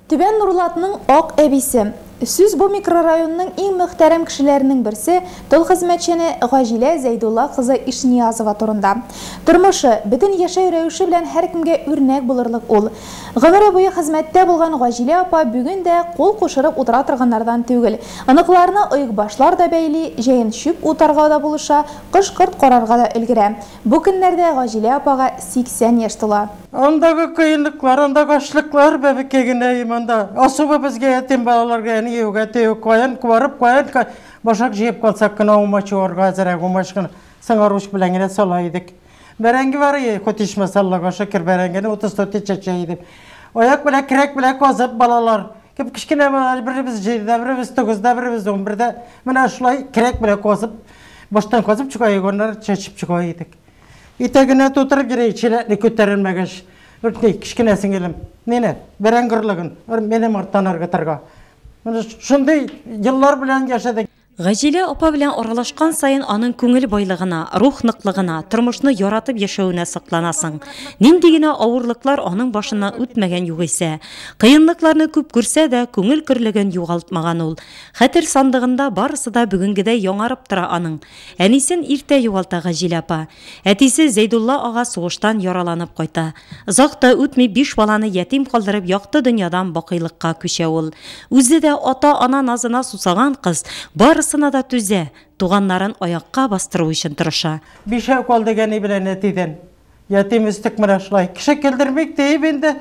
Түбән Нурлатның ак әбисе. Сүз бу микрорайонның иң мөхтәрәм кешеләренең берсе, тыл хезмәтчәне Гаҗилә Зәйдулла кызы Ишниязова турында. Тормышы, бөтен яшәү рәвеше белән һәркемгә үрнәк булырлык ул. Гомере буе хезмәттә булган Гаҗилә апа бүген дә кул кушырып утыра торганнардан түгел. Оныкларына оекбашлар да бәйли, җәен чүп утарга да булыша, кош-корт карарга да өлгерә. Бу көннәрдә Гаҗилә апага 80 яшь тула. Андагы кыенлыклар, андагы ачлыклар, бәбекәй генәем, анда особо безгә ятим балаларга әни юк, әти юк, каян барып, каян башак җыеп калсак кына умач юарга әзерәк умач кына сыңар уч белән генә сала идек. Бәрәңге бар иде, хоть ичмаса, Аллага шөкер, бәрәңгене 34 чәчә идем. Аяк белән, көрәк белән казып балалар, кеп кечкенә балалар, беребез 7-дә, беребез 9-да, беребез 11-дә, менә шулай көрәк белән казып, баштан казып чыга идек, аннары чәчеп чыга идек. Итәгенә тутырып йөри, чиләкне күтәрелмәгәч, ни, кечкенә сеңелем, мине, бәрәңге орлыгын, минем арттан ыргытырга. Менә шундый еллар белән яшәдек. Гаҗилә апа белән аралашкан саен аның күңел байлыгына, рух ныклыгына, тормышны яратып яшәвенә сокланасың. Нинди генә авырлыклар аның башыннан үтмәгән югыйсә. Кыенлыкларны күп күрсә дә, күңел көрлеген югалтмаган ул. Хәтер сандыгында барысы да бүгенгедәй яңарып тора аның. Әнисен иртә югалта Гаҗилә апа. Әтисе Зәйдулла ага сугыштан яраланып кайта. Озак та үтми биш баланы ятим калдырып якты дөньядан бакыйлыкка күчә ул. Үзе дә ата-ана назына сусаган кыз барысына да түзә, туганнарын аякка бастыру өчен тырыша. Бишәү калдык әни белән әтидән. Ятим үстек менә шулай. Кеше көлдермик диеп инде.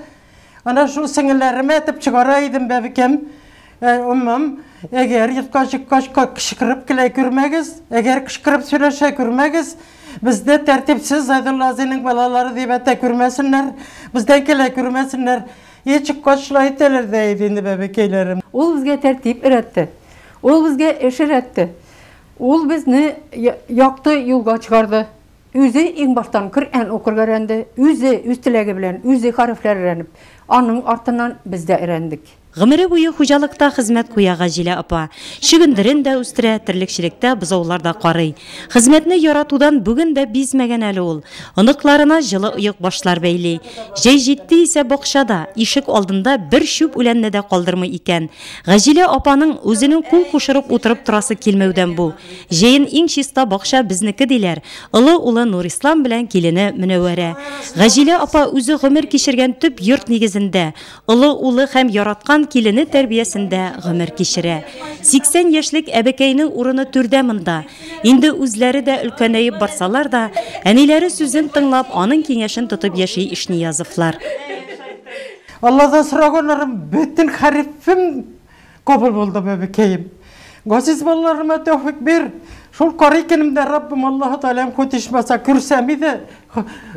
Ана шул сеңелләремә әтеп чыгара идем бәбекәм. Уммам, әгәр йортка чыккач кычкырып көлә күрмәгез, әгәр кычкырып сөйләшә күрмәгез, бездә тәртипсез Зайдулла абзыйның балалары дип әйтә күрмәсеннәр, бездән көлә күрмәсеннәр. И чыккач шулай әйтәләр дә иде инде бәбекәйләрем. Ул безгә тәртип өйрәтте. Ул безгә эш өйрәтте. Ул безне якты юлга чыгарды. Үзе иң баштан Коръән укырга өйрәнде, үзе үз теләге белән, үзе хәрефләр өйрәнеп, аның артыннан без дә өйрәндек. Гомере буе хуҗалыкта хезмәт куя Гаҗилә апа. Чөгендерен дә үстерә, терлекчелектә бозаулар да карый. Хезмәтне яратудан бүген дә бизмәгән әле ул. Оныкларына җылы оекбашлар бәйли. Җәй җитте исә бакчада, ишек алдында бер чүп үләнне дә калдырмый икән. Гаҗилә апаның үзенең кул кушырып утырып торасы килмәүдән бу. Җәен иң чиста бакча безнеке диләр. Олы улы Нурислам белән килене Мөнәвәрә. Гаҗилә апа үзе гомер кичергән төп йорт нигезендә, олы улы һәм яраткан килене тәрбиясендә гомер кичерә. 80 яшьлек әбекәйнең урыны түрдә монда. Инде үзләре дә өлкәнәеп барсалар да, әниләре сүзен тыңлап, аның киңәшен тотып яши Ишниязовлар. Алладан сораганнарым бөтен хәрефем кабул булды бәбекәем. Газиз балаларыма тәүфик бир. Шул карый көнемдә Раббым Аллаһы Тәгаләм күт ичмаса күрсәм иде,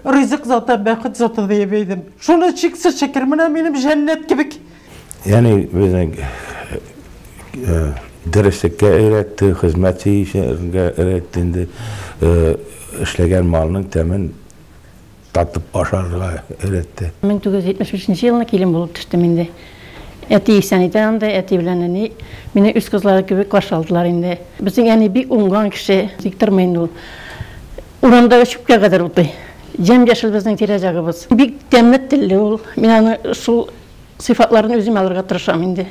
ризык заты, бәхет заты диеп идем. Шуны чиксез шөкер, менә минем җәннәт кебек. Ягъни безнең дөреслеккә өйрәтте, хезмәт сөючегә өйрәтте инде. Эшләгән малның тәмен татып ашарга өйрәтте. 1975 елны килен булып төштем инде. Әти исән иде анда, әти белән әни мине үз кызлары кебек каршы алдылар инде. Безнең әни бик уңган кеше, тик тормый инде ул. Урамдагы чүпкә кадәр утый. Җәм-яшел безнең тирә-ягыбыз. Бик тәмле телле ул. Мин аны шул сыйфатларын үзем алырга тырышам инде.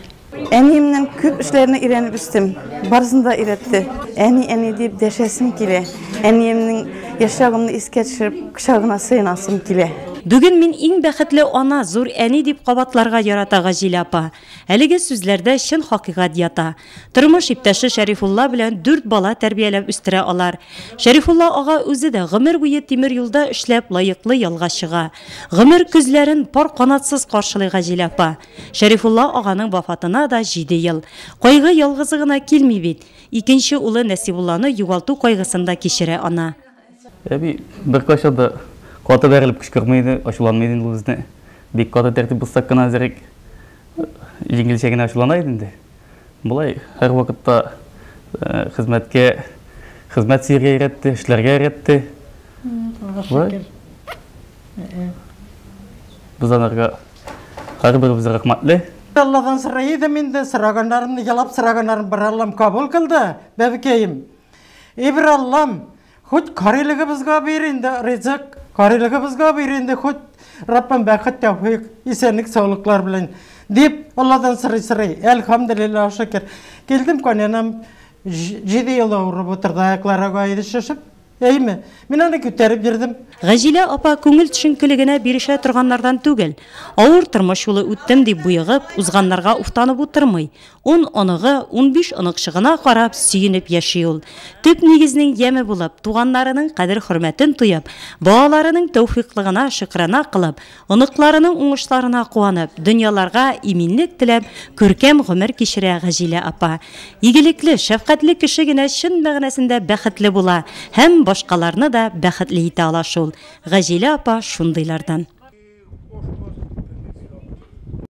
Әниемнән күп эшләрне өйрәнеп үстем. Барысын да өйрәтте. Әни, әни дип дәшәсем килә. Әниемнең яшь чагымны искә төшереп, кочагына сыенасым килә. Бүген мин иң бәхетле ана, зур әни дип кабатларга ярата Гаҗилә апа. Әлеге сүзләрдә чын хакыйкать ята. Тормыш иптәше Шәрифулла белән дүрт бала тәрбияләп үстерә алар. Шәрифулла ага үзе дә гомер буе тимер юлда эшләп лаеклы ялга чыга. Гомер көзләрен пар канатсыз каршылый Гаҗилә апа. Шәрифулла аганың вафатына да 7 ел. Кайгы ялгызы гына килми бит. Икенче улы Нәсибулланы югалту кайгысын да кичерә ана. Әби беркайчан да каты бәрелеп кычкырмый иде, ачуланмый иде инде ул безне. Бик каты тәртип бозсак кына әзерәк җиңелчә генә ачулана иде инде. Болай һәр вакытта хезмәткә, хезмәт сөяргә өйрәтте, эшләргә өйрәтте. Болай. Без анарга һәрберебез рәхмәтле. Алладан сорый идем инде, сораганнарымны, елап сораганнарым бер Аллам кабул кылды, бәбекәем. И бер Аллам, хоть карилыгыбызга бир инде ризык, карилыгыбызга бир инде, хоть Раббым бәхет тәүфик, исәнлек саулыклар белән. Дип, Алладан сорый-сорый, әлхәмдүлиллаһ, шөкер. Килдем, канянам җиде ел авырып утырды, аяклары гайде шешеп. Әйме, мин аны күтәреп йөрдем. Гаҗилә апа күңел төшенкелегенә бирешә торганнардан түгел. Авыр тормыш юлы үттем дип боегып, узганнарга уфтанып утырмый. Ун оныгы, 15 оныкчыгына карап, сөенеп яши ул. Төп нигезнең яме булып, туганнарының кадер-хөрмәтен тоеп, балаларының тәүфыйклыгына шөкрана кылып, Оныкларының уңышларына куанып, дөньяларга иминлек теләп, күркәм гомер кичерә Гаҗилә апа. Игелекле, шәфкатьле кеше генә чын мәгънәсендә бәхетле була һәм башкаларны да бәхетле итә ала шул. Гаҗилә апа шундыйлардан.